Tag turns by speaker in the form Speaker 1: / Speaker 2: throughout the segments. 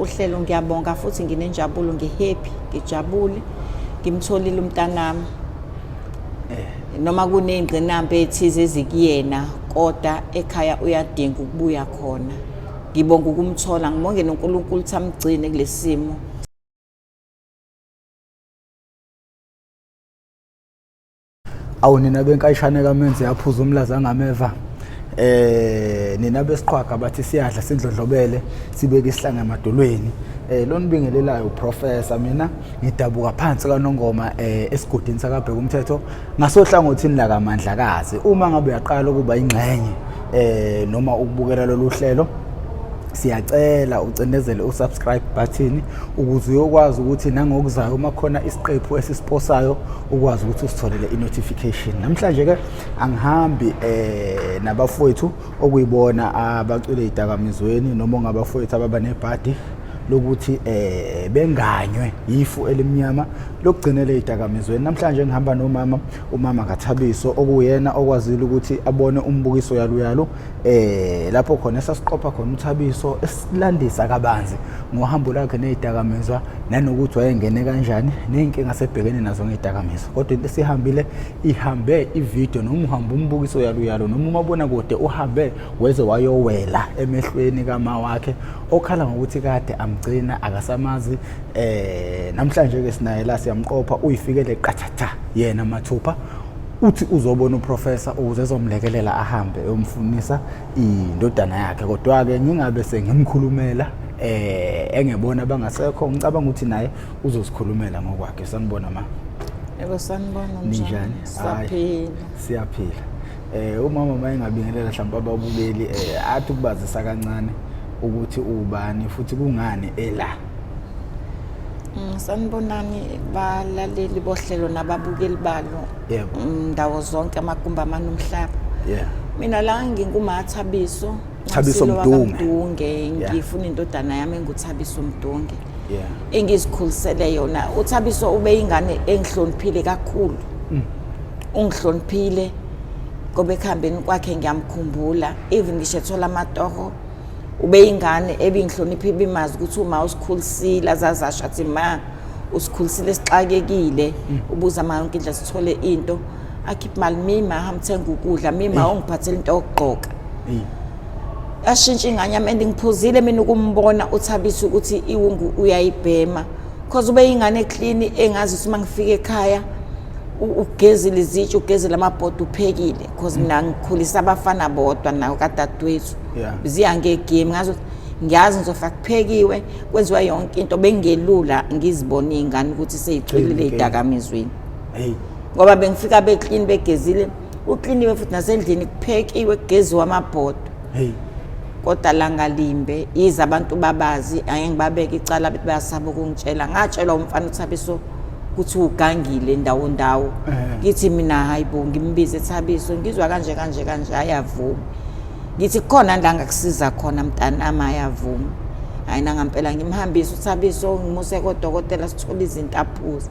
Speaker 1: Uhlelo ngiyabonga futhi nginenjabulo ngihappy ngijabule ngimtholile umntanami. Noma kuney'ngqinamba ey'thize ezikuyena kodwa ekhaya uyadinga ukubuya khona. Ngibonga ukumthola ngibonge noNkulunkulu ukuthi amgcine kulesi simo.
Speaker 2: Awu nina benkayishane kaMenzi yaphuza umlaza angameva. Nina besiqhwaga bathi siyadla sindlondlobele sibeke isihlanga emadolweni. Lonibingelelayo uProfessor mina ngidabuka phansi kaNongoma esigodini sakaBheka umthetho ngasohlangothini la kaMandlakazi. Uma ngabe uyaqala ukuba ingxenye noma ukubukela lolu hlelo siyacela ucindezele usubscribe button ukuze uyokwazi ukuthi nangokuzayo uma khona isiqephu esisiposayo ukwazi ukuthi usitholele i-notification. Namhlanje ke angihambi nabafowethu okuyibona abacwile idakamizweni noma ongabafowethu ababa nebhadi lokuthi benganywe yifu elimnyama lokugcinela idakamizweni. Namhlanje ngihamba nomama, umama kaThabiso, okuyena okwazile ukuthi abone umbukiso yaluyalu lapho khona esasiqopha khona uThabiso esilandisa kabanzi ngohambo lwakhe nezidakamizwa nanokuthi wayengene kanjani nezinkinga asebhekene nazo ngezidakamizwa. Kodwa into esihambile ihambe ivideo noma uhamba umbukiso yaluyalo noma umabona kude uhambe weze wayowela emehlweni kama wakhe okhala ngokuthi kade amgcina akasamazi. Namhlanje ke sinaye la siyamqopha, uyifikele qathatha yena mathupha, uthi uzobona uprofessor ukuze ezomlekelela ahambe eyomfunisa indodana yakhe. Kodwa ke ngingabe sengimkhulumela engebona abangasekho, ngicabanga ukuthi naye uzosikhulumela ngokwakhe. Sanibona ma.
Speaker 1: Yebo sanibona,
Speaker 2: ninjani?
Speaker 1: Siyaphila.
Speaker 2: Siyaphila. Umama mayengabingelela mhlawumbe ababukeli athi ukubazisa kancane ukuthi ubani futhi kungani ela.
Speaker 1: Sanibonani balaleli bohlelo nababukeli balo.
Speaker 2: Yebo.
Speaker 1: Ndawo zonke amagumbi amane omhlaba.
Speaker 2: Yeah.
Speaker 1: Mina la nginguMathabiso.
Speaker 2: Thabiso
Speaker 1: Mdunge.
Speaker 2: Mdunge.
Speaker 1: Ngifuna indodana yami enguThabiso Mdunge.
Speaker 2: Yeah.
Speaker 1: Engizikhulisele yona. uThabiso ube ingane engihloniphile kakhulu. Ungihloniphile ngoba ekuhambeni kwakhe ngiyamkhumbula, even ngisho ethola amatoho ube ingane ebingihlonipha, ibimazi ukuthi uma usikhulisile azazasho athi ma usikhulisile sixakekile, ubuza ma yonke indlela sithole into, akhiphe imali mima hamthenga ukudla, mima ungiphathele into yokugqoka. Yashintsha ingane yami and ngiphuzile mina ukumbona uThabiso ukuthi iwungu uyayibhema, cause ube ingane clean engazi ukuthi mangifika ekhaya ugezile izitsha, ugezile amabhodo, uphekile, cause mina ngikhulisa abafana bodwa nawo kadadewethu. Ziya ngegame ngazi ngiyazi ngizofika kuphekiwe kwenziwa yonke into, bengelula ngizibone iy'ngane ukuthi seyicwilile ey'dakamizweni. Ngoba bengifika beclean begezile, ukliniwe futhi nasendlini kuphekiwe kugeziwe amabhodo. Kodwa langalimbe yize abantu babazi angeke ngibabeke icala bethi bayasaba ukungitshela. Ngatshelwa umfana uThabiso ukuthi ugangile ndawo ndawo. Ngithi mina hayibo, ngimbize Thabiso, ngizwa kanje kanje kanje, ayavuma. Ngithi kukhona la ngakusiza khona mntanami, ayavuma. Hayi nangampela ngimhambise uThabiso ngimuse kodokotela sithole izinto aphuze.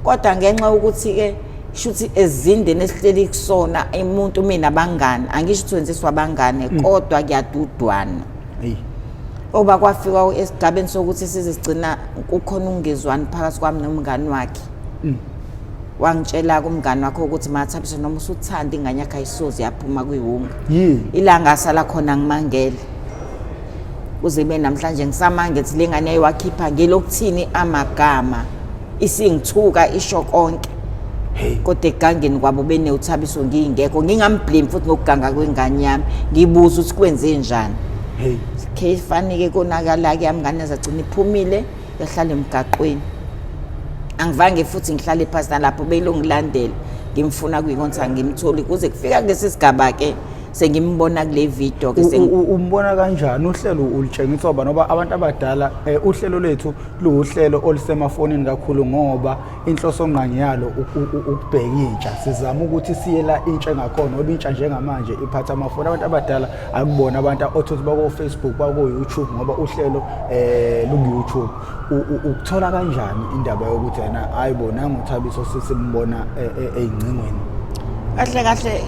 Speaker 1: Kodwa ngenxa yokuthi ke shuthi ezindeni esihleli kusona umuntu mina abangani, angisho ukuthi wenziswa abangane kodwa kuyadudwana. Oba kwafika esigabeni sokuthi size sigcina kukhona ukungezwani phakathi kwami nomngani wakhe. Wangitshela kumngani wakhe ukuthi Mathabiso noma usuthanda ingane yakhe ayisoze yaphuma kwiwunga. Ilanga asala khona ngimangele. Kuze kube namhlanje ngisamange ukuthi le ngane yayiwakhipha ngelokuthini amagama, isingithuka isho konke. Kodwa egangeni kwabo bene uThabiso ngingekho, ngingamblame futhi ngokuganga kwengane yami, ngibuza ukuthi kwenze njani. Khe fanike konakala ke yami ngane zagcina iphumile yahlala emgaqweni. Angivange futhi ngihlale phansi nalapho belongilandela ngimfuna kuyinkonzo angimtholi kuze kufika kulesi sigaba ke sengimbona kule video ke.
Speaker 2: Umbona kanjani uhlelo ulitshengiswa ba noba abantu abadala? Uhlelo lethu luwuhlelo olusemafonini kakhulu ngoba inhloso ngqangi yalo ukubheka intsha, sizama ukuthi siye la intsha engakhona ngoba intsha njengamanje iphatha amafoni. Abantu abadala akubona abantu othothi bako Facebook, bako YouTube, ngoba uhlelo luku YouTube. Ukuthola kanjani indaba yokuthi yena hayibo nangu uThabiso sesimbona eyingcingweni?
Speaker 1: Kahle kahle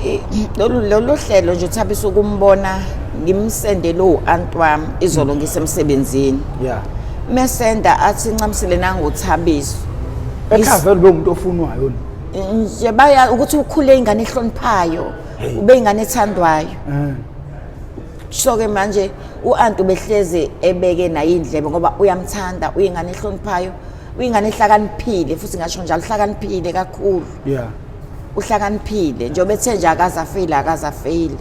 Speaker 1: lolu hlelo nje uThabiso ukumbona ngimsendele u-aunt wami izolo ngisemsebenzini. Mesenda athi ncamsile nangoThabiso.
Speaker 2: Ekhaya vele bewumuntu ofunwayo
Speaker 1: nje baya ukuthi ukhule ingane ehloniphayo, ube ingane ethandwayo. So ke manje u-anti ubehlezi ebeke naye indlebe ngoba uyamthanda, uyingane ehloniphayo, uyingane ehlakaniphile futhi ngasho njalo uhlakaniphile kakhulu.
Speaker 2: Yeah.
Speaker 1: Uhlakaniphile njengoba ethe nje akaze afeyile, akaze afeyile.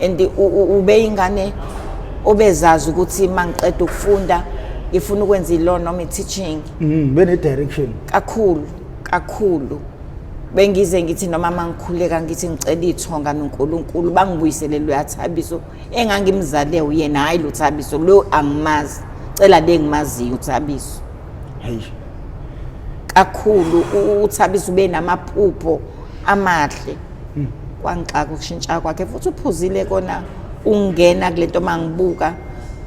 Speaker 1: And ube ingane obezazi ukuthi mangiqeda ukufunda ngifuna ukwenza i-law noma i-teaching.
Speaker 2: Bene direction.
Speaker 1: Kakhulu, kakhulu. Bengize ngithi noma mangikhuleka ngithi ngicela ithonga noNkulunkulu bangibuyisele lo Thabiso engangimzale uyena, hayi lo Thabiso lo angimazi. Cela le ngimaziyo uThabiso.
Speaker 2: Hey.
Speaker 1: Kakhulu uThabiso ube namaphupho amahle. Kwangixaka ukushintsha kwakhe futhi uphuzile kona ungena kulento mangibuka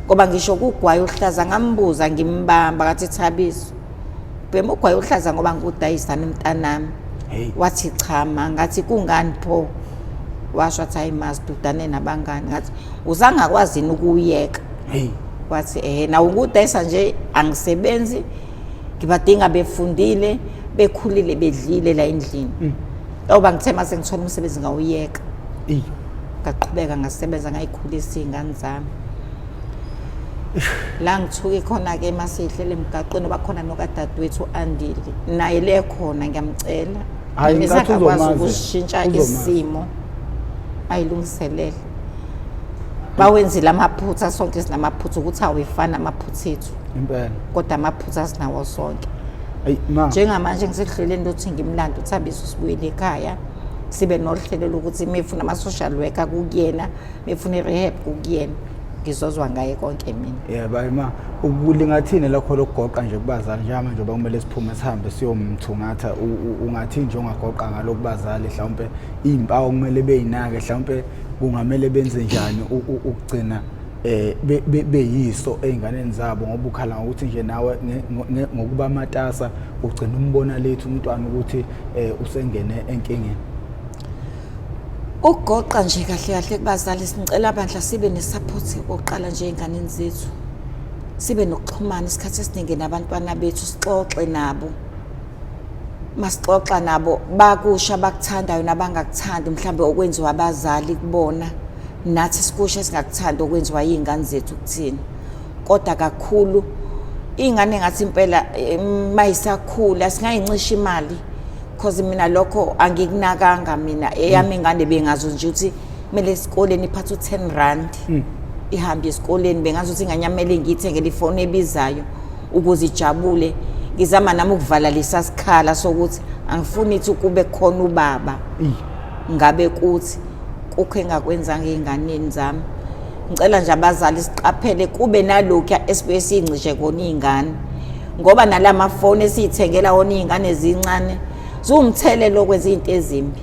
Speaker 1: ngoba ngisho kugwayo ohlaza ngambuza ngimbamba ngathi Thabiso bhema ugwayo ohlaza ngoba ngikudayisa mntanami.
Speaker 2: Hey.
Speaker 1: Wathi cha ma, ngathi kungani pho? Washo athi hayi ma, sidudane nabangani. Ngathi uzangakwazi yini ukuyeka?
Speaker 2: Hey.
Speaker 1: Wathi nawe ukudayisa nje angisebenzi, ngibadinga befundile, bekhulile, bedlile la endlini. Ngoba ngithe mase ngithola umsebenzi ngawuyeka. Ngaqhubeka ngasebenza ngayikhulisa iy'ngane zami. La ngithuke khona ke masihlele emgaqweni bakhona nokadadewethu Andile. Naye le khona ngiyamcela.
Speaker 2: Hayi,
Speaker 1: Ngisakwazi
Speaker 2: ngathi uzomazi.
Speaker 1: ukushintsha
Speaker 2: Uzomazi.
Speaker 1: isimo ayilungiselele. Bawenzile amaphutha, sonke sinamaphutha ukuthi awefana amaphutha ethu.
Speaker 2: Impela.
Speaker 1: Kodwa amaphutha sinawo sonke.
Speaker 2: Ayi ma.
Speaker 1: Njengamanje ngisehlelweni lokuthi ngimlande uThabiso sibuyele ekhaya. Sibe nohlelo lokuthi mefuna ama social worker kukuyena, mefuna i-rehab kukuyena. Ngizozwa ngaye konke mina.
Speaker 2: Yebo ayi ma, ukulingathini lokho lokugoqa nje kubazali njengamanje njengoba kumele siphume sihambe siyomthungatha, ungathini nje ungagoqa ngalokhu kubazali, mhlawumbe iy'mpawu kumele bey'nake, mhlawumbe kungamele benze njani ukugcina beyiso ey'nganeni zabo, ngoba ukhala ngokuthi nje nawe ngokuba matasa ugcina umbona lethu umntwana ukuthi usengene enkingeni.
Speaker 1: Ukugoqa nje kahle kahle kubazali, sicela bandla sibe ne-support oqala nje ey'nganeni zethu, sibe nokuxhumana isikhathi esiningi nabantwana bethu, sixoxe nabo. Masixoxa nabo bakusho abakuthandayo nabangakuthandi, mhlambe okwenziwa abazali kubona, nathi sikusho esingakuthandi okwenziwa iy'ngane zethu kuthina. Kodwa kakhulu iy'ngane ngathi impela mayisakhula singayincisha imali, cause mina lokho angikunakanga mina. Eyami ingane bengazi nje ukuthi kumele esikoleni iphathe u-10 rand ihambe esikoleni, bengazi ukuthi inganyamele ngiyithengele ifoni ebizayo ukuze ijabule. Ngizama nami ukuvala lesa sikhala sokuthi angifuni ithi kube khona ubaba ngabe kuthi kukho engakwenzanga ey'nganeni zami. Ngicela nje abazali siqaphele kube nalokhu esibuye siyincishe kona iy'ngane, ngoba nalamafoni esiyithengela wona iy'ngane ezincane ziwumthelela okwenza izinto ezimbi.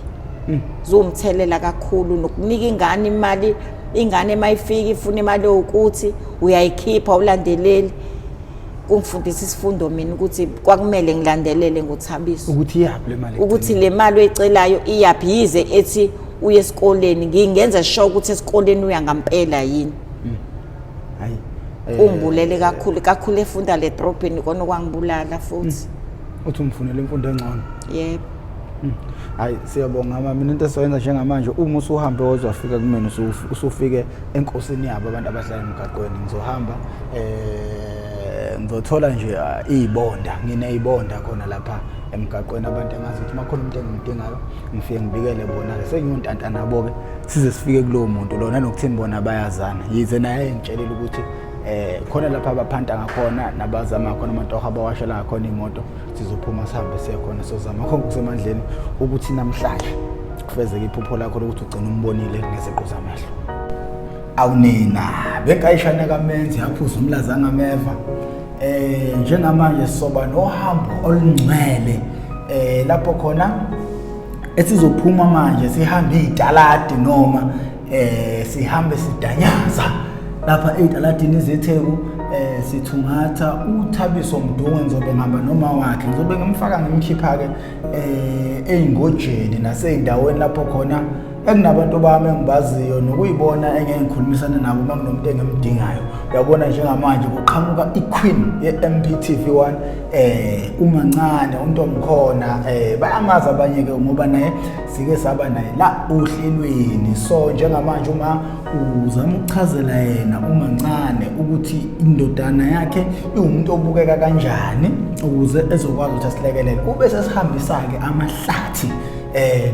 Speaker 1: Ziwumthelela kakhulu nokunika ingane imali. Ingane mayifika ifuna imali yokuthi uyayikhipha ulandeleli. Kungifundisa isifundo mina ukuthi kwakumele ngilandelele ngoThabiso
Speaker 2: ukuthi iyaphi le mali,
Speaker 1: ukuthi le mali oyicelayo iyaphi, yize ethi uye esikoleni, ngingenza sure ukuthi esikoleni uya ngampela yini.
Speaker 2: Hayi,
Speaker 1: Kungibulele kakhulu kakhulu efunda le drobheni kona kwangibulala futhi.
Speaker 2: Uthi umfunele imfundo engcono.
Speaker 1: Yebo.
Speaker 2: Hayi siyabonga mama, mina into esiyenza njengamanje uma usuhambe waze wafika kumina usufike enkosini yabo abantu abahlala emgaqweni, ngizohamba ngizothola nje izibonda, nginezibonda khona lapha emgaqweni abantu engazi ukuthi makhona umuntu engimdingayo ngifike ngibikele bona ke, sengiyontanta nabo ke size sifike kulowo muntu lona nokuthini bona bayazana. Yize naye engitshelile ukuthi khona lapha abaphanta ngakhona nabazama khona amatoho abawashela ngakhona imoto, sizophuma sihambe siye khona, sozama konke kusemandleni ukuthi namhlanje kufezeke iphupho lakho lokuthi ugcine umbonile ngeziqu zamehlo. Awunina benkayishana kaMenzi yaphuza umlaza ngameva. Njengamanje soba nohambo olungcwele lapho khona esizophuma manje sihambe izitaladi noma sihambe sidanyaza lapha ezitaladini zeTheku, sithungatha uThabiso Mdunge. Ngizobe ngihamba noma wakhe, ngizobe ngimfaka ngimkhipha ke eyingojeni naseyindaweni lapho khona Ekunabantu bami engibaziyo nokuyibona engeke ngikhulumisane nabo uma kunomuntu engimdingayo. Uyabona njengamanje kuqhamuka iQueen ye-MPTV1 umancane uNtomkhona bayamazi abanye ke ngoba naye sike saba naye la ohlelweni. So njengamanje uma uzama ukuchazela yena umancane ukuthi indodana yakhe iwumuntu obukeka kanjani ukuze ezokwazi ukuthi asilekelele, ube sesihambisa-ke amahlathi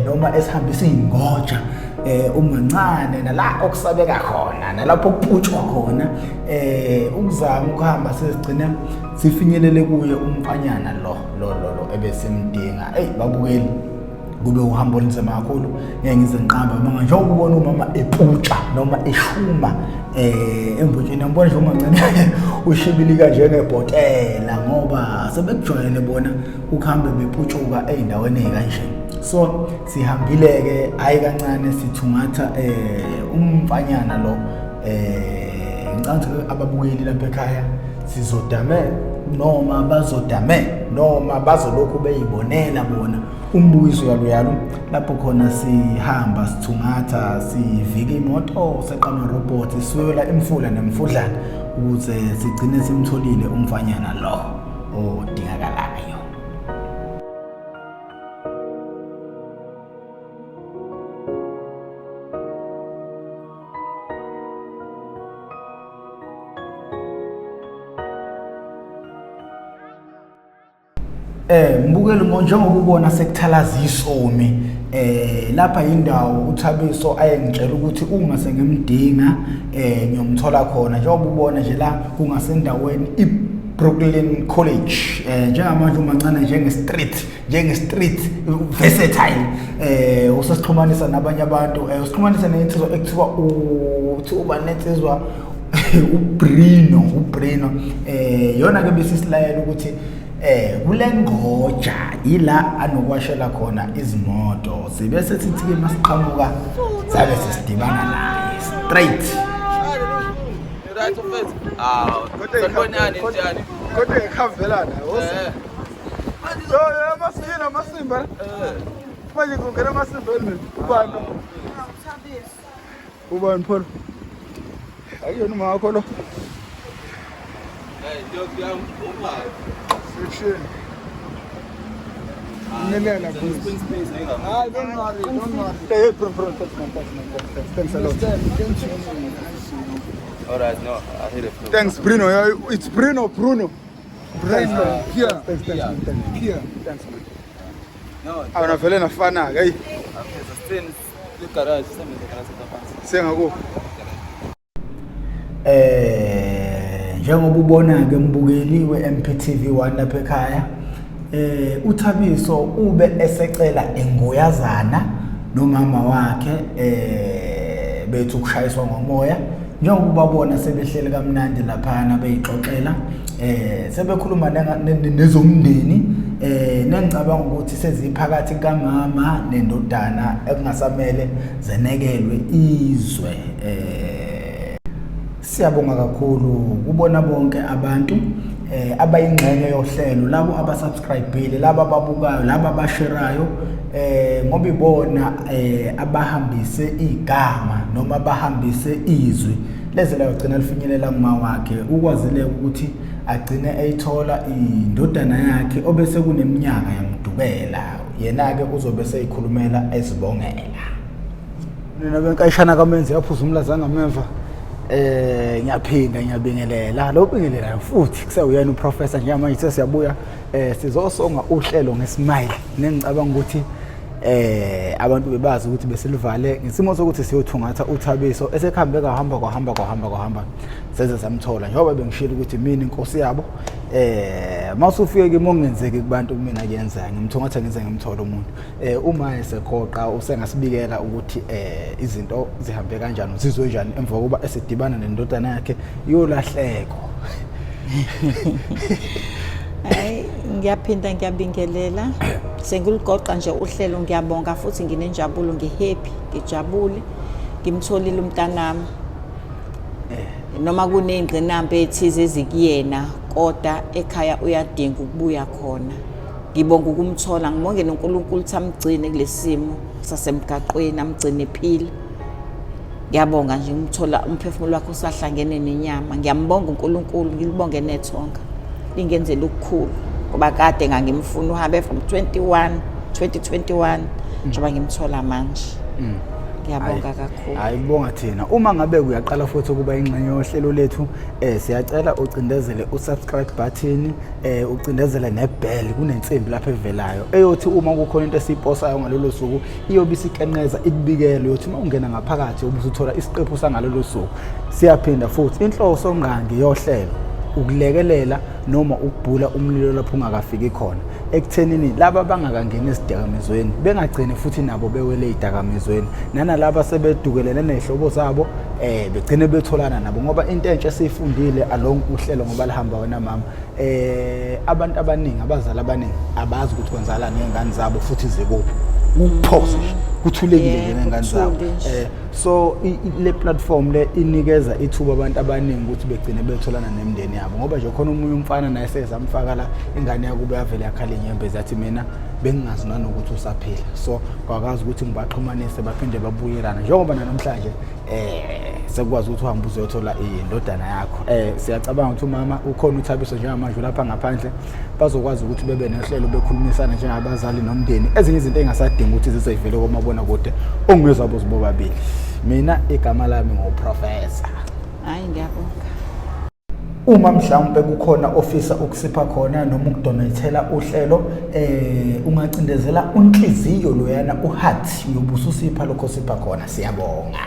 Speaker 2: noma esihambisa iy'ngoja umancane nala okusabeka khona nalapho okuputshwa khona ukuzama ukuhamba sesigcine sifinyelele kuye umfanyana lo lo lo lo ebesimdinga. Eyi babukeli, kube uhambo olunzima kakhulu, ngeke ngize ngiqamba manga njengoba ubona umama eputsha noma eshuma embotsheni, ngibona nje umancane ushibilika njengebhotela ngoba sebekujwayele bona ukuhambe beputshuka ey'ndaweni ey'kanje. So sihambile-ke hhayi kancane sithungatha umfanyana lo. Ngicabanga ukuthi ababukeli lapha ekhaya sizodame noma bazodame noma bazolokhu beyibonela bona umbukiso yalo lapho khona sihamba sithungatha sivika imoto seqa amarobhothi siwela imfula nemfudlana ukuze sigcine simtholile umfanyana lo odingakalayo. Mbukeli, njengoba ubona sekuthalaza isomi lapha indawo uThabiso ayengitshela ukuthi uma sengimdinga ngiyomthola khona. Njengoba ubona nje la kungasendaweni iBrooklyn College. Njengamanje umancane njenge street njenge street versatile usesixhumanisa nabanye abantu, usixhumanisa nensizwa ekuthiwa uthi uba nensizwa uBrino yona ke besisilayela ukuthi kule ngoja ila anokwashela khona izimoto. Sibe sesithi ke masiqhamuka sabe sesidibana naye straight.
Speaker 3: Right mfethu. Ah, sanibonani njani?
Speaker 4: Kodwa ngikhavelana. Yo yo amasina amasimba. Manje kungena amasimba endlini. Ubani? Ubani Paul? Akuyona uma wakho lo.
Speaker 3: Hey, dog yam uma.
Speaker 4: Section. Nilela please. Ah, don't worry, don't worry. Hey, bro, bro, thanks man, thanks man, thanks, thanks a lot.
Speaker 3: All right, no, I hear it.
Speaker 4: Thanks Bruno. It's Bruno, Bruno. Bruno. Here. Thanks, thanks, man, thanks. Here. Thanks man.
Speaker 3: No,
Speaker 4: Awuna vele nafana ke. Hey,
Speaker 3: siseni garage, sisebenzise garage phansi.
Speaker 4: sengakuphi?
Speaker 2: Njengoba ubona ke mbukeli we-MPTV1 lapha ekhaya, uThabiso ube esecela engoyazana nomama wakhe bethu ukushayiswa ngomoya. Njengoba ubabona sebehleli kamnandi laphana beyixoxela, sebekhuluma nezomndeni, nengicabanga ukuthi seziphakathi kamama nendodana ekungasamele zenekelwe izwe. Siyabonga kakhulu kubona bonke abantu abayingxenye yohlelo, labo abasubscribeile, labo ababukayo, labo abasherayo, ngoba ibona abahambise igama noma abahambise izwi leze layogcina lifinyelela kuma wakhe. Ukwazile ukuthi agcine eyithola indodana yakhe obese kuneminyaka yamdubela. Yena ke uzobe seyikhulumela ezibongela.
Speaker 4: Nina benkayishana kaMenzi yaphuza umlaza ngameva.
Speaker 2: Ngiyaphinda ngiyabingelela lo bingelelayo futhi kusewuyena uprofessor. Njengamanje sesiyabuya sizosonga uhlelo ngesmile nengicabanga ukuthi abantu bebazi ukuthi besilivale ngesimo sokuthi siyothungatha uThabiso esekhambe kahamba kwahamba kwahamba kwahamba seze samthola. Njengoba bengishilo ukuthi mina inkosi yabo mawusufike kimi okungenzeki kubantu kumina kuyenzeka, ngimthungatha ngize ngimthole umuntu. Uma esegoqa usengasibikela ukuthi izinto zihambe kanjani, uzizwe njani emva kokuba esedibana nendodana yakhe yolahleko.
Speaker 1: Hayi, ngiyaphinda ngiyabingelela. Sengilugoqa nje uhlelo, ngiyabonga futhi nginenjabulo, ngihappy, ngijabule. Ngimtholile umntanami. Noma kuney'ngqinamba ey'thize ezikuyena, kodwa ekhaya uyadinga ukubuya khona. Ngibonga ukumthola, ngibonge noNkulunkulu ukuthi amgcine kulesi simo. Sasemgaqweni amgcine ephila. Ngiyabonga nje ngithola umphefumulo wakhe usahlangene nenyama. Ngiyambonga uNkulunkulu, ngilibonge nethonga. Lingenzela okukhulu ngoba kade ngangimfuna uhambe from 21 2021 njengoba ngimthola manje. Ngiyabonga kakhulu.
Speaker 2: Hayi, bonga thina. Uma ngabe uyaqala futhi ukuba ingxenye yohlelo lethu, siyacela ucindezele usubscribe button, ucindezele nebell, kunensimbi lapha evelayo eyothi uma kukhona into esiyiposayo ngalolo suku iyobe isikenqeza ikubikele, uyothi uma ungena ngaphakathi ubusuthola isiqephu sangalolo suku. Siyaphinda futhi, inhloso ngqangi yohlelo ukulekelela noma ukubhula umlilo lapho ungakafiki khona, ekuthenini laba abangakangeni ezidakamizweni bengagcini futhi nabo bewele ey'dakamizweni, nanalaba sebedukelene ney'hlobo zabo begcine betholana nabo, ngoba into entsha esiyifundile along uhlelo, ngoba lihamba wena mama, abantu abaningi, abazali abaningi abazi ukuthi kwenzakalani ngey'ngane zabo futhi zikuphi, kuphose nje kuthulekile nje ngey'ngane zabo.
Speaker 1: Kuthule nje.
Speaker 2: So le platform le inikeza ithuba abantu abaningi ukuthi begcine betholana nemindeni yabo, ngoba nje khona omunye umfana naye sezamfaka la ingane yakubo, yavele yakhala inyembezi, yathi mina bengingazi nanokuthi usaphila, so kwakazi ukuthi ngibaxhumanise baphinde babuyelana, njengoba namhlanje sekwazi ukuthi uhambe uzothola indodana yakho. Siyacabanga ukuthi umama ukhona uThabiso njengamanje lapha ngaphandle, bazokwazi ukuthi bebe nohlelo bekhulumisana njengabazali nomndeni, ezinye izinto engasadingi ukuthi zizevele komabonakude ongezwabo zibobabili. Mina igama lami nguProfessor.
Speaker 1: Hayi, ngiyabonga.
Speaker 2: Uma mhlawumbe kukhona ofisa ukusipha khona noma ukudonethela uhlelo, ungacindezela unhliziyo loyana uheart, uyobe ususipha lokho sipha khona. Siyabonga.